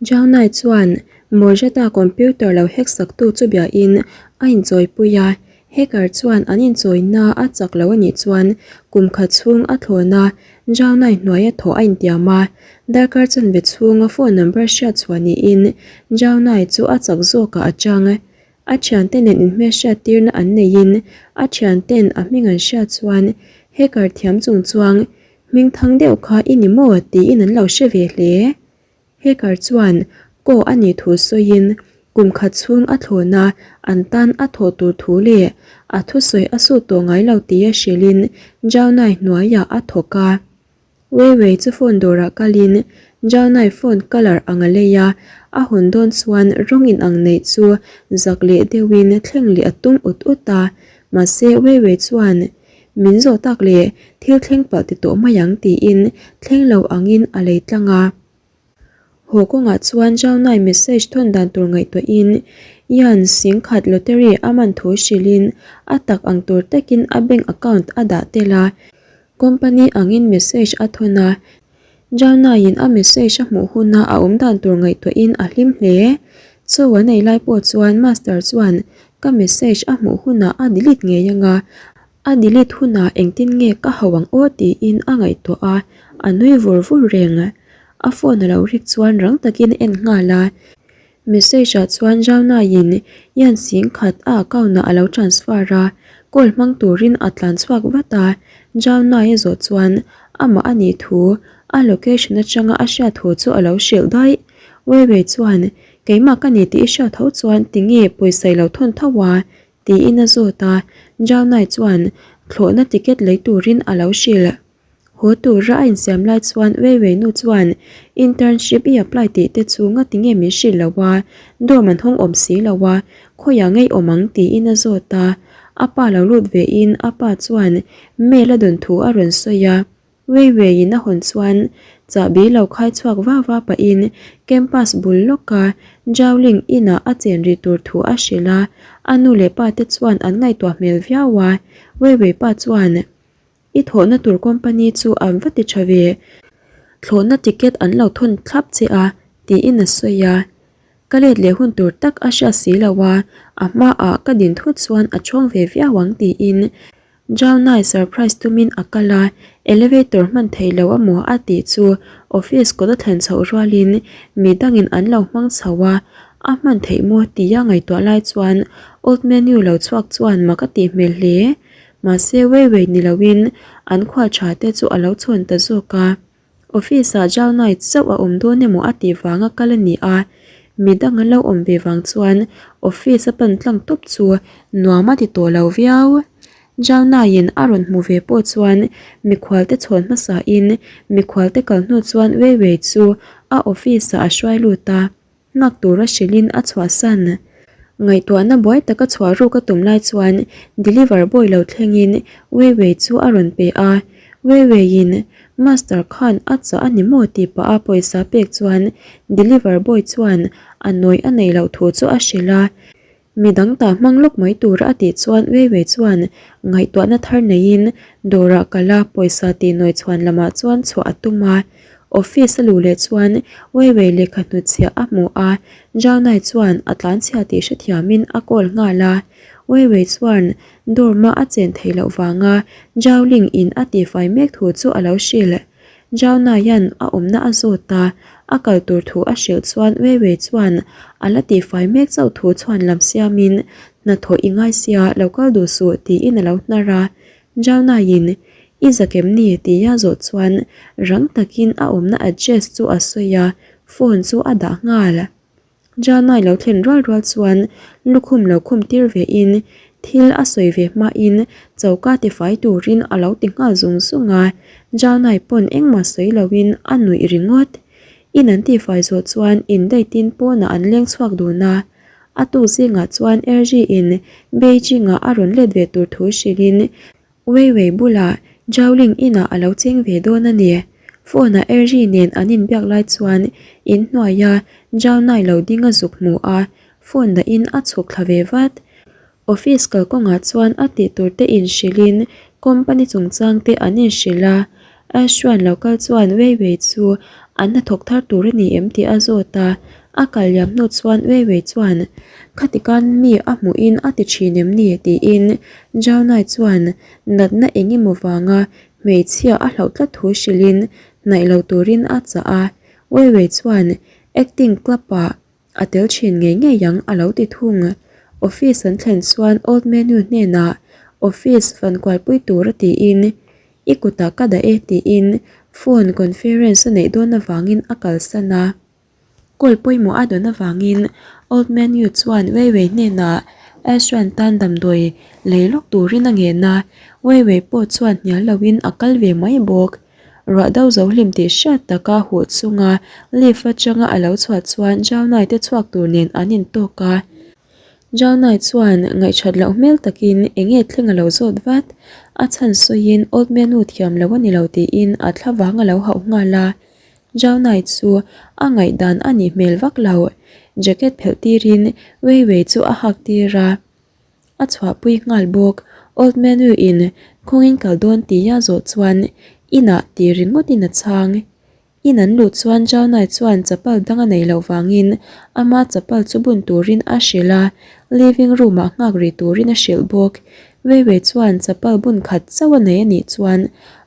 Jaunai chuan Morjeta computer lo hack saktu chu biain a inchawipui a, hacker chuan an inchawina a chak lo a nih chuan kum khat chhung a thlawn a, Jaunai hnuaia thawh a intiam a. Darkar chanve chhunga phone number hriat chhuah niin Jaunai chu a chak zawkah a chang. A thiante nen inhmelhriat tirna an neiin a thianten a hming an hriat chuan hacker thiam chung chuang hming thang deuh kha i ni maw tiin an lo hre ve hle. Hacker chuan kaw a nih thu sawiin kum khat chhung a thlawn a, an tan a thawh tur thu leh a thusawi a sut tawh ngai lo tia hrilhin Jaunai hnuaiah a thawk a. Wei Wei chu phone dawrah kalin Jaunai phone colour ang a lei a, a hawn dawn chuan rawng inang neih chu zak leh deuhin thleng leh a tum ut ut a, mahse Wei Wei chuan Min zawh tak leh thil thleng palh ti tawh mai ang tiin thleng lo angin a lei tlang a. Haw kawngah chuan Jaunai message thawn dan tur ngaihtuahin Ian Singkhat lottery a man thu hrilhin a tak ang tur takin a bank account a dah tel a, company angin message a thawn a. Jaunaiin a message a hmuh huna a awm dan tur ngaihtuahin a hlim hle. Chaw an ei lai pawh chuan Master chuan ka message a hmuh hunah a delete ngei anga, a delete hunah engtin nge ka hau ang aw tiin a ngaihtuah a, a nui vur vur reng. A phone a lo rik chuan rang takin a en nghal a. Message ah chuan Jaunaiin Ian sing khat a account ah a lo transfer a, call hmang turin a tlan chhuak vat a, Jaunai a zawh chuan amah a nih thu a location atanga a hriat thu chu a lo hrilh daih. Weiwei chuan keimah ka ni tih i hriat tho chuan tinge pawisa i lo thawn tho a? tiin a zawt a, Jaunai chuan thlawhna ticket lei turin a lo hrilh. Haw tura a insiam lai chuan Weiwei nu chuan internship i apply tih te chu ngati nge min hrilh lo a, dorm an hawng awm si lo a, khawiah ngei awm ang tiin a zawt a. A pa lo lut ve in a pa chuan mail a dawn thu a rawn sawi a. Weiwei in a hawn chuan chahbi lo khai chhuak va va pahin campus bul lawka Zhaoling inah a chen rih tur thu a hrilh a, a nu leh pa te chuan an ngaihtuah hmel viau a. Weiwei pa chuan. I thawhna tur company chu an va ti tha ve, thlawhna ticket an lo thawn thlap che a, tiin a sawi a. Ka let leh hun tur tak a hriat si lo a, a hmaah ka din thut chuan a chhawng ve viau ang tiin Jaunai surprise tumin a kal a, elevator hman thei lo amaw a tih chu office kawt a thlen chhoh rualin mi dangin an lo hmang chho a, a hman theih maw tia ngaihtuah lai chuan old menu lo chhuak chuan mak a tih hmel hle. Mahse wei wei ni loin an khual tha te chu a lo chhawn ta zawk a. Office ah Jalnai chauh a awm dawn emaw a tih vanga kal a ni a, midang an lo awm ve vang chuan office a pan tlang tawp chu nuam a ti tawh lo viau. Jalnaiin a rawn hmu ve pawh chuan mikhual te chhawn hmasa in mikhual te kal hnu chuan wei wei chu a office ah a hruai lut a. Nghak tura hrilhin a chhuahsan. Ngaihtuahna buai taka chhuah ruk a tum lai chuan deliver boy lo thlengin Wei Wei chu a rawn pe a. Wei Weiin Master khan a chah a ni maw tih pah a pawisa pek chuan deliver boy chuan a nawi a neih loh thu chu a hrilh a. Midang ta hmang lawk mai tura a tih chuan Wei Wei chuan ngaihtuahna thar neiin dawrah kal a pawisa tih nawi chhuan lamah chuan chhuah a tum a. Office a luh leh chuan Wei Wei lehkha hnutchhiah a hmu a, Zhao Nai chuan a tlanchhia tih hrethiamin a call nghal a. Wei Wei chuan dorm-a a chen theih loh vanga Zhao Ling in a tihfai mek thu chu a lo hrilh. Zhao Naia'n a awmna a zawt a, a kal tur thu a hrilh chuan Wei Wei chuan a la tihfai mek chauh thu chhuan lam siamin hnathawh i ngai sia lo kal duh suh tiin a lo hnar a. Zhao Naiin i zakem ni tia zawh chuan rang takin a awmna address chu a sawi a, phone chu a dah nghal. Janai lo thlen rual rual chuan lukhum lo khum tir ve in thil a sawi ve hma in choka tifai turin a lo ti nghal zung zung a, Janai pawn engmah sawi lo in a nuih ringawt. In an tifai zawh chuan in date in pawnah an leng chhuak dun a, a tuk zingah chuan Erji in Beijing ah a rawn let ve tur thu hrilh in Wei Wei bulah Zhaoling inah a lo cheng ve dawn a ni. Phone-ah Erri nen an inbiak lai chuan in hnuaia Zhao Nai lo ding a zuk hmu a, phone dahin a chhuk thla ve vat. Office kalkawngah chuan a tih tur te inhrilhin company chungchang te an inhrilh a. Ashwan lo kal chuan Wei Wei chu an hnathawk thar tur a ni em tih a zawt a, a kal liam hnu chuan Wei Wei chuan Khati khan mi a hmuhin a ti thin em ni? tiin Zhao Nai chuan natna eng emaw vanga hmeichhia a hlauh tlat thu hrilhin hnaih lo turin a chah a, Wei Wei chuan acting club ah A tel thin ngei ngei ang a lo ti thung. Office an thlen chuan Old Menu hnenah office fan kualpui tur a tiin I kutah ka dah e tiin phone conference a neih dawn avangin a kalsan a. Call pawimawh a dawn avangin Old Menu chuan Wei Wei hnenah Ashran tan damdawi lei lawk turin a ngen a, Wei Wei pawh chuan hnial loin a kal ve mai bawk. Ruah do zo hlim tih hriat taka huh chunga lift atanga a lo chhuah chuan Jaunai te chhuak tur nen an intawk a. Jaunai chuan ngaihṭhat loh hmel takin eng nge thleng a lo zawt vat. A chhan sawiin Old Menu thiam lo a ni lo tiin a thlavang a lo hauh nghal a. Jaunai chu a ngaihdan a nih hmel vak lo. Jacket phelh tirin Wei Wei chu a hak tir a. A chhuahpui nghal bawk. Old Menu in khawngin kal dawn tia zawh chuan inah tih ringawtin a chhang. In an luh chuan Jaunai chuan chapal dang a neih loh vangin ama chapal chu bun turin a hrilh a, living room ah nghak rih turin a hrilh bawk. Wei Wei chuan chapal bun khat chauh a nei a nih chuan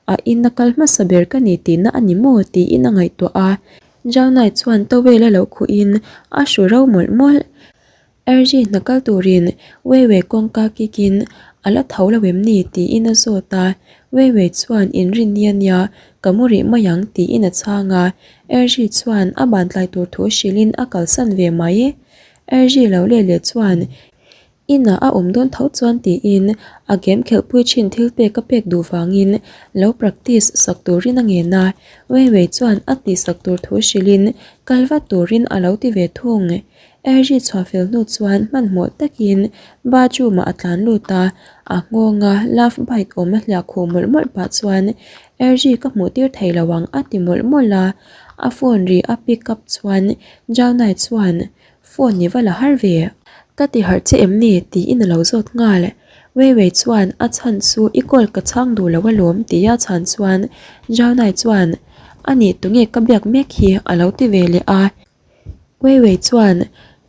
a in a kal hmasa ber ka ni tihna a ni maw tiin a ngaihtuah a. Jaunai chuan towel a lo khuhin a hru ro mawlh mawlh. Erji hna kal turin Wei Wei kawngka kikin a la tho lo em ni tiin a zawt a, Wei Wei chuan inrin nia nia ka mu rih mai ang tiin a chhang a, Erji chuan a ban tlai tur thu hrilhin a kalsan ve mai. Erji lo leh leh chuan inah a awm dawn tho chuan tiin a game khelhpui thin thil pek a pek duh vangin lo practice sak turin a ngen a, Wei Wei chuan a tihsak tur thu hrilhin kal vat turin a lo ti ve thung. Erji chhuah fel hnu chuan hmanhmawh takin bathroom ah a tlan lut a, a nghawnga love bite awm a hliah khuh mawlh mawlh pah chuan Erji ka hmuh tir thei lo ang a ti mawlh mawlh a, a phone ri a pick up chuan Jaunai chuan phone ni va la har ve. Ka ti harh che em ni? tiin a lo zawt nghal. Wei Wei chuan a chhan chu i call ka chhang duh lo alawm tia chhan chuan Jaunai chuan anih tunge ka biak mek hi a lo ti ve leh a. Wei Wei chuan,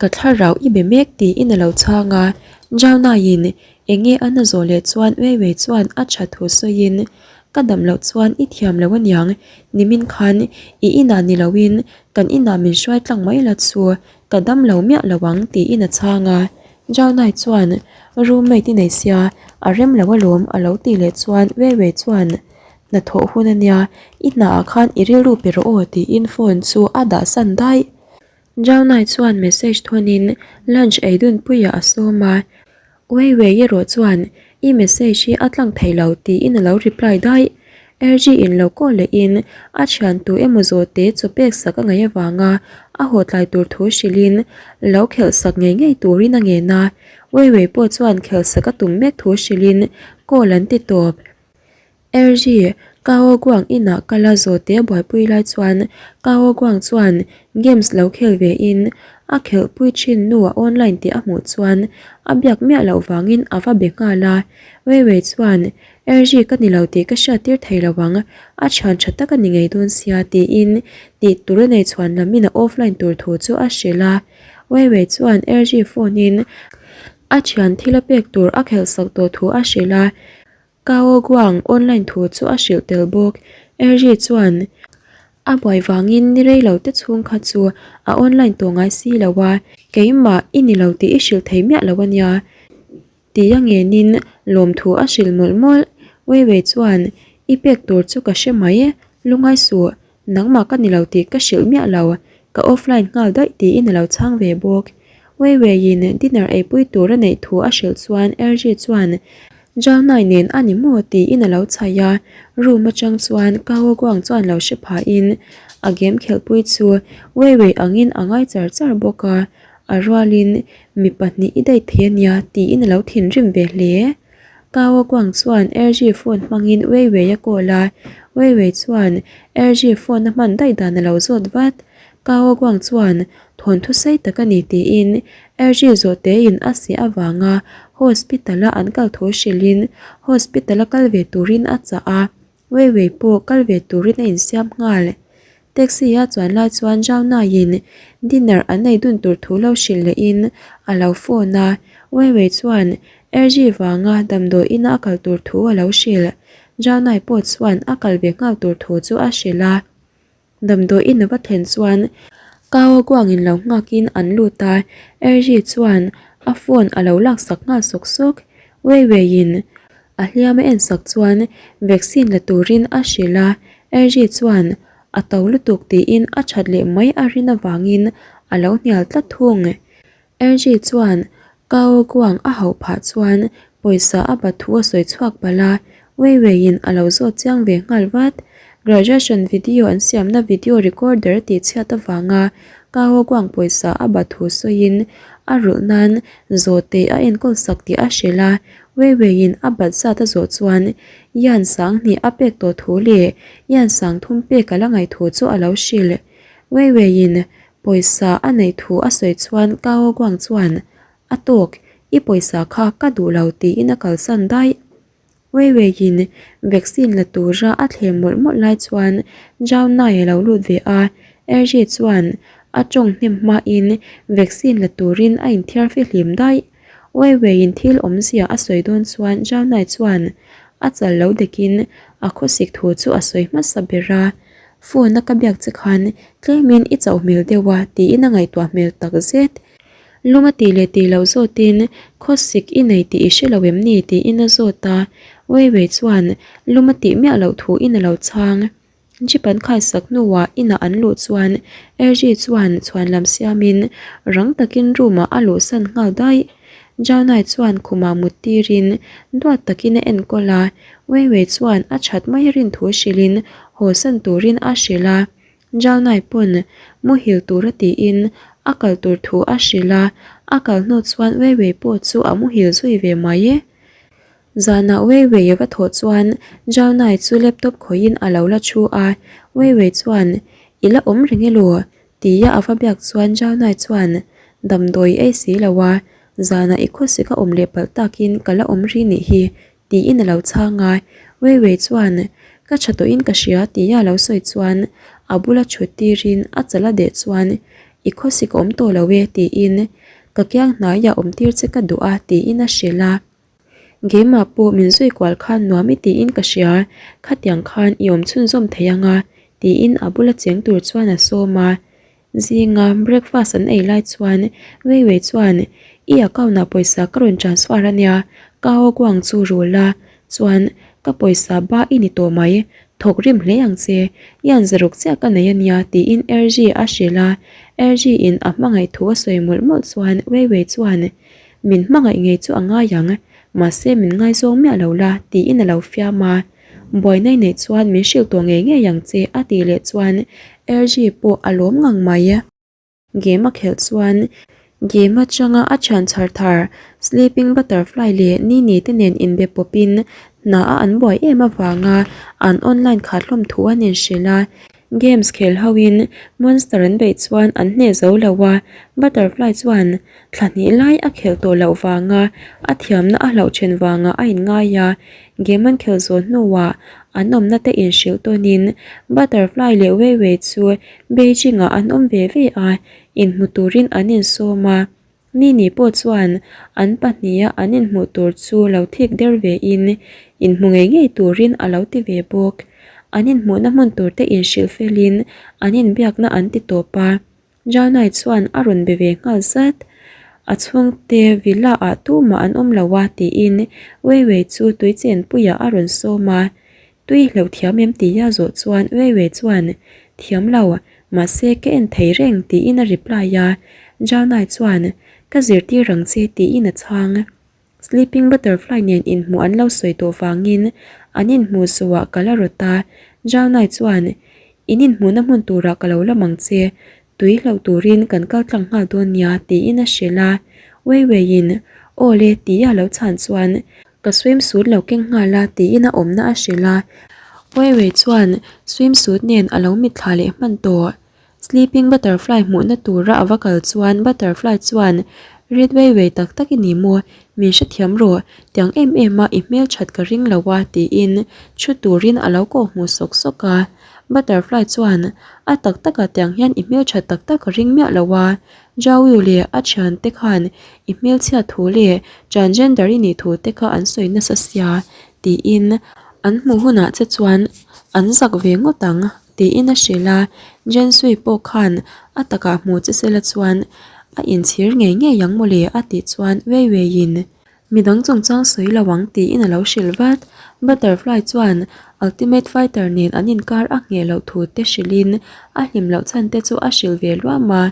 Ka thlarau i be mek tiin a lo chhang a. Jaunaiin eng nge a na zawh leh chuan Wei Wei chuan a tha thu sawiin, Ka dam loh chuan i thiam lo aniang, nimin khan i inah ni loin kan inah min hruai tlang mai la chu ka dam lo miah lo ang tiin a chhang a. Jaunai chuan, Roommate i nei sia, a rem lo alawm a lo tih leh chuan Wei Wei chuan, Hnathawh hun a nia, i hnaah khan i rilru pe rawh aw tiin phone chu a dah san daih. Jaunai chuan message thawnin lunch ei dun puiah a sawm a, Wei Wei erawh chuan i message hi a tlang thei lo tiin a lo reply daih. Erji in lo call lehin a thian tu emaw zawhte chaw pek sak a ngaih avanga a haw tlai tur thu hrilhin lo khelh sak ngei ngei turin a ngen a, Wei Wei pawh chuan khelh sak a tum mek thu hrilhin call an ti tawp. Erji, Kao Guang inah kal a zawhte a buaipui lai chuan Kao Guang chuan games lo khel ve in a khelhpui thin nu a online tih a hmuh chuan a biak miah loh vangin a va be nghal a. Wei Wei chuan, Erji ka ni lo tih ka hriattir thei lo ang, a thian tha tak a ni ngei dawn sia tiin tih tur a nei chhuan lamin a offline tur thu chu a hrilh a. Wei Wei chuan Erji phone in a thian thil a pek tur a khelhsak tawh thu a hrilh a. Kao Guang online thu chu a hrilh tel bawk. Erji chuan a buai vangin ni rei lo te chhung kha chu a online tawh ngai si lo a, keimah i ni lo tih i hrilh thei miah lo a nia tia ngenin lawmthu a hrilh mawlh mawlh. Wei Wei chuan i pek tur chu ka hre mai, lungai suh Nangmah ka ni lo tih ka hrilh miah lo, ka offline nghal daih tiin a lo chhang ve bawk. Wei Weiin dinner eipui tur a neih thu a hrilh chuan Erji chuan Jalnai nen a ni maw tiin a lo chhaih a, room atang chuan Kao Guang chuan lo hre phahin a game khelhpui chu Wei Wei angin a ngai char char bawk a, a rualin mi pahnih i date thei a nia tiin a lo thinrim ve hle. Kao Guang chuan Erji phone hmangin Wei Wei a call a, Wei Wei chuan Erji phone a hman daih dan a lo zawt vat. Kao Guang chuan thawnthu sei tak a ni tiin Erji zawhtein a seh avanga hospital a an kal thu hrilhin hospital a kal ve turin a chah a. Weiwei pawh kal ve turin a insiam nghal. Taxi a chuan lai chuan Zhao Naiin dinner an ei dun tur thu lo hrilh lehin a lo phone a, Weiwei chuan Erji vanga damdawi ina a kal tur thu a lo hrilh. Zhao Nai pawh chuan a kal ve nghal tur thu chu a hrilh a. Damdawi in a va thlen chuan Kao Guangin lo nghakin an lut a, Erji chuan a phone a lo laksak nghal sawk sawk. Weiweiin A hliam a ensak chuan vaccine la turin a hrilh a, Erji chuan a to lutuk tiin a that leh mai a rin avangin a lo hnial tlat thung. Erji chuan Kao Guang a hauh phah chuan pawisa a bat thu a sawi chhuak palh a, Wei Weiin a lo zawt chiang ve nghal vat. Graduation video an siamna video recorder a tihchhiat avanga Kao Guang pawisa a bat thu sawiin a rulh nan zawhte a enkawl sak tih a hrilh a, Weiweiin a bat zat a zawh chuan Yan Sanghnih a pek tawh thu leh Yan Sang thum pek a la ngaih thu chu a lo hrilh. Weiweiin pawisa a neih thu a sawi chuan Kao Guang chuan, A tawk, i pawisa kha ka duh lo tiin a kalsan daih. Weiweiin vaccine la tura a thlem mawlh mawlh lai chuan Zhao Nai a lo lut ve a, Erji chuan a tawng hnem hmain vaccine la turin a inthiar fihlim daih. Weiweiin thil awmzia a sawi dawn chuan Zhao Nai chuan a chal lo dekin a khawsik thu chu a sawi hmasa ber a, Phone a ka biak che khan tlemin i chauh hmel deuh a tiin a ngaihtuah hmel tak zet. Lum a tih leh tih loh zawtin khawsik i nei tih i hre lo em ni tiin a zawt a, Weiwei chuan lum a tih miah loh thuin a lo chhang. Jeep an khaisak hnuah inah an luh chuan Erji chuan chhuan lam siamin rang takin room ah a luhsan nghal daih. Janai chuan khumah mut tirin duat takin a enkawl a, Weiwei chuan a that mai a rin thu hrilhin hawsan turin a hrilh a. Jalnai pawn muhil tura tiin a kal tur thu a hrilh a, a kal hnu chuan Weiwei pawh chu a muhil zui ve mai e. Zanah Weiwei a va thawh chuan Jalnai chu laptop khawihin a lo la thu a, Weiwei chuan, I la awm reng elaw? tia a va biak chuan Jalnai chuan, Damdawi ei si lo a, zanah i khawsik a awm leh palh takin ka la awm ri nih hi, Tiin a lo chhang a, Weiwei chuan, Ka tha tawhin ka hria tia a lo sawi chuan a bula thut tirin a chal a deh chuan, I khawsik a awm tawh lo e tiin ka kiang hnaiah awm tir che ka duh a tiin a hrilh a. Game-ah pawh min zui kual khan nuam i tiin ka hria, khatiang khan i awm chhunzawm thei ang a tiin a bula cheng tur chuan a sawm a. Zinga breakfast an ei lai chuan Weiwei chuan I account ah pawisa ka rawn transfer a nia, ka aw kuang chu rul a, chuan ka pawisa ba i ni tawh mai, thawk rim hle ang che, i an zaruk chiah ka nei a nia tiin Erji a hrilh a, Erji in a hmangaih thu a sawi mawlh mawlh chuan Weiwei chuan Min hmangaih ngei chu a ngai ang, mahse min ngaizawng miah lo la tiin a lo fiam a. Buaina i neih chuan min hrilh tawh ngei ngei ang che a tih leh chuan Erji pawh a lawm ngang mai. Game a khelh chuan game atanga a thian chhar thar Sleeping Butterfly leh Nini te nen inbe pawpin hna a an buai em avanga an online khat hlawm thu an inhrilh a. Games khel hoin monster an beih chuan an hneh zo lo a, Butterfly chuan thla hnih lai a khelh tawh loh vanga a thiamna a hlauh then vangah a inngai a, game an khelh zawh hnuah an awmna te inhrilh tawnin Butterfly leh Wei Wei chu Beijing ah an awm ve ve a, inhmu turin an insawm a. Nini pawh chuan an pahniha an inhmuh tur chu lo thik der ve in, inhmu ngei ngei turin a lo ti ve bawk. An inhmuhna hmun tur te inhrilh felin an inbiakna an ti tawp a. Janai chuan a rawn be ve nghal zat. A chhungte villa ah tumah an awm lo a tiin Weiwei chu tui chenpuiah a rawn sawm a. Tui hleuh thiam em tia zawh chuan Weiwei chuan, Thiam lo, mahse ka en thei reng tiin a reply a. Janai chuan, Ka zirtir ang che tiin a chhang. Sleeping Butterfly nen inhmuh an lo sawi tawh vangin an inhmuh zuah ka la rawt a, Jalnai chuan, In inhmuhna hmun turah ka lo lam ang che, tui hlauh turin kan kal tlang nghal dawn nia, tiin a hrilh a. Weiweiin, Aw le, tia a lo chhan chuan, Ka swimsuit lo keng nghal a, tiin a awmna a hrilh a. Weiwei chuan swimsuit nen a lo mitthla leh hman tawh. Sleeping Butterfly hmuhna tura a va kal chuan Butterfly chuan Rit vei vei tak tak i ni maw? Min hrethiam rawh, tiang em em a i hmelthat ka ring lo a tiin thu turin a lo kawh hmuh sawk sawk a. Butterfly chuan, A tak takah tiang hian i hmelthat tak tak ka ring miah lo a, Jaoyu leh a thiante khan i hmelchhiat thu leh transgender i nih thu te kha an sawi nasa sia tiin an hmuh hunah che chuan an zak ve ngawt ang tiin a hrilh a, Jensui pawh khan a takah hmuh che sela chuan a inchhir ngei ngei ang mawle a tih chuan wei weiin Midang chungchang sawi lo ang tiin a lo hrilh vat. Butterfly chuan Ultimate Fighter nen an inkar a ngheh loh thu te hrilhin a hlim loh chhan te chu a hrilh ve luam a.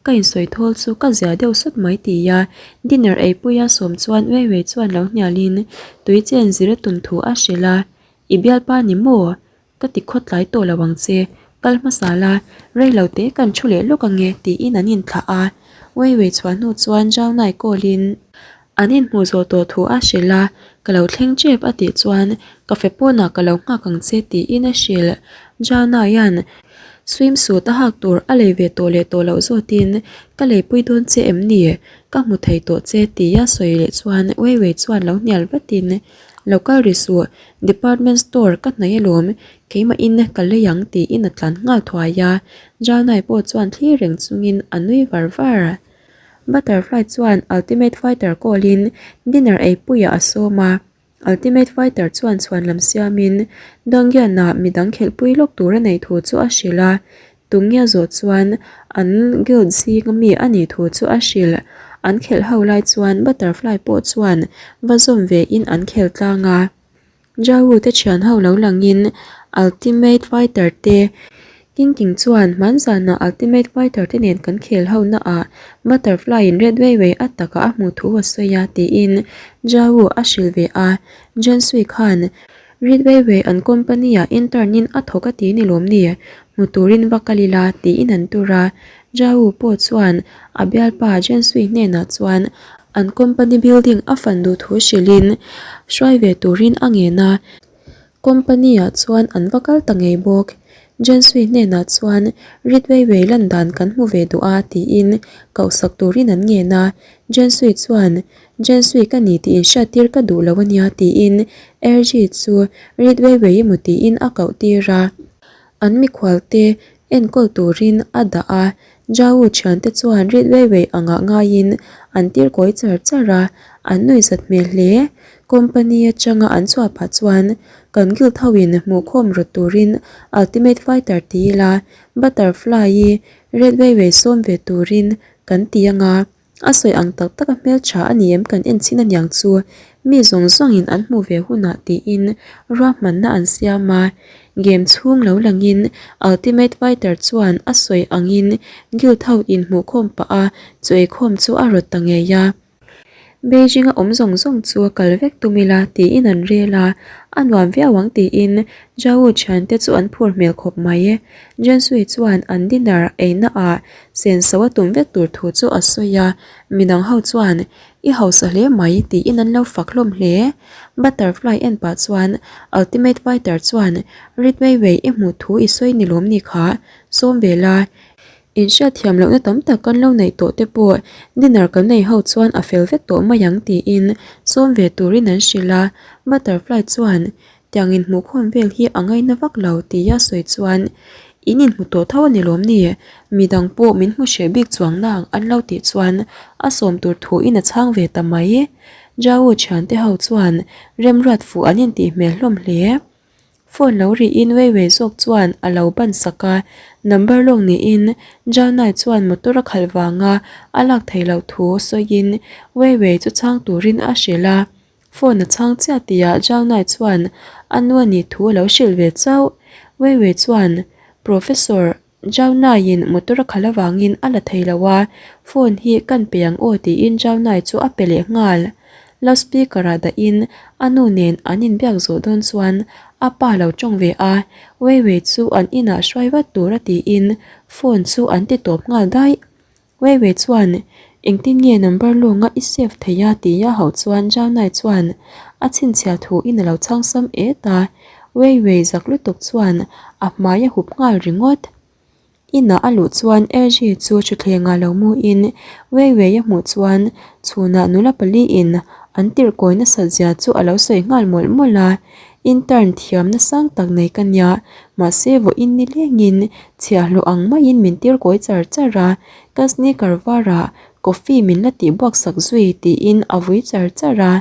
Ka insawi thawl chu ka zia deuh sawt mai ti a, dinner eipuia sawm chuan Wei Wei chuan lo hnialin tui chen zir a tum thu a hrilh a, I bialpa ni maw? Ka ti khawt tlai tawh lo ang che, kal hmasa la, rei lo te kan thu leh lawk ange tiin an inthlah a. Wei Wei chhuah hnu chuan Zhao Nai call-in an inhmuh zawh tawh thu a hrilh a, ka lo thleng tep a tih chuan cafe pawnah ka lo nghak ang che tiin a hrilh. Zhao Naia'n swim suit a hak tur a lei ve tawh leh tawh loh zawtin ka leipui dawn che em ni? Ka hmu thei tawh che tia sawi leh chuan Wei Wei chuan lo hnial vatin lo kal ri suh Department store ka hnaih alawm, keimah in ka lei ang tiin a tlan nghal thuai a, Jalnai pawh chuan thlir reng chungin a nui var var. Butterfly chuan Ultimate Fighter call in dinner eipuiah a sawm a, Ultimate Fighter chuan chhuan lam siamin Dongyan-ah midang khelhpui lawk tur a neih thu chu a hrilh a, Tungia zawh chuan an guild zing ami a nih thu chu a hrilh. An khelh ho lai chuan Butterfly pawh chuan va zawm ve in an khel tlang a. Jawu te thian ho lo langin Ultimate Fighter te King King chuan hmanzanah Ultimate Fighter te nen kan khel ho na ah Butterfly in Red Wei Wei a takah a hmuh thu a sawi a tiin Jawu a hrilh ve a. Jensui khan Rit vei vei an company ah intern in a thawk a ti ni lawm ni? Hmu turin va kal ila tiin an tur a. Jawu pawh chuan a bialpa Jensui hnenah chuan an company building a fan duh thu hrilhin hruai ve turin a ngen a. Company ah chuan an va kal ta ngei bawk. Jensui hnenah chuan Rit vei vei lan dan kan hmu ve duh a tiin kohsak turin an ngen a. Jensui chuan Jensui ka ni tih inhriattir ka duh lo ania tiin Erji chu rit vei vei emaw tiin a koh tir a. An mikhualte enkawl turin a dah a, Jau thiante chuan rit vei vei angah ngaiin an tir kawi char char a, an nuihzat hmel hle. Company atanga an chhuah pah chuan kan guild ho in hmuhkhawm rawt turin Ultimate Fighter ti ila Butterfly-i rit vei vei sawm ve turin kan ti anga. A sawi ang tak tak a hmeltha a ni em kan en chin aniang chu mi zawng zawngin an hmuh ve hunah tiin ruahmanna an siam a, game chhung lo langin Ultimate Fighter chuan a sawi angin guild ho inhmuhkhawm pah a chu eikhawm chu a rawt ta ngei a. Beijing a awm zawng zawng chu kal vek tum ila tiin an rel a, a nuam viau ang tiin Zhao thiante chu an phur hmel khawp mai. Jiansui chuan an dinner eina ah Senso a tum vek tur thu chu a sawi a, midang ho chuan I hausa hle mai tiin an lo fak hlawm hle. Butterfly en pah chuan Ultimate Fighter chuan Rit Wei Wei i hmuh thu i sawi ni lawm ni kha sawm ve la, inhriat thiam lohna tam tak kan lo neih tawh te pawh dinner kan nei ho chuan a fel vek tawh mai ang tiin sawm ve turin an hrilh a, Butterfly chuan Tiang inhmuhkhawm vel hi a ngaina vak lo tia sawi chuan in inhmu tawh tho a ni lawm ni? Midang pawh min hmu hreh bik chuang nang an lo tih chuan a sawm tur thuin a chhang ve ta mai. Jau thiante ho chuan remruat fuh an intih hmel hlawm hle. Phone lo rihin Wei Wei zawk chuan a lo ban sak a, number lawng niin Jau Nai chuan motor a khalh vanga a lak theih loh thu sawiin Wei Wei chu chhang turin a hrilh a. Phone a chhang chiah tihah Jalnai chuan a nu a nih thu a lo hrilh ve chauh. Wei Wei chuan Professor Jalnaiin motor a khalh avangin a la thei lo a, phone hi kan pe ang aw tiin Jalnai chu a pe leh nghal. Loudspeaker ah dahin a nu nen an inbiak zawh dawn chuan a pa lo tawng ve a, Wei Wei chu an inah hruai vat tur a tiin phone chu an ti tawp nghal daih. Wei Wei chuan, Engtin nge number lawnga i save thei a? tia hauh chuan Zhao Nai chuan a chhinchhiah thu in a lo chhang sam et a. Wei Wei zak lutuk chuan a hmai a hup nghal ringawt. Inah a luh chuan Erji chu thutthlengah lo mu in Weiwei a hmuh chuan chhunah nula paliin an tirhkawi nasat zia chu a lo sawi nghal mawlh mawlh a. Intern thiamna sang tak nei ka nia, mahse vawiin ni lengin chhiahhlawh ang maiin min tirkawi char char a, ka sneaker varah coffee min la tihbuak sak zui tiin a vui char char a.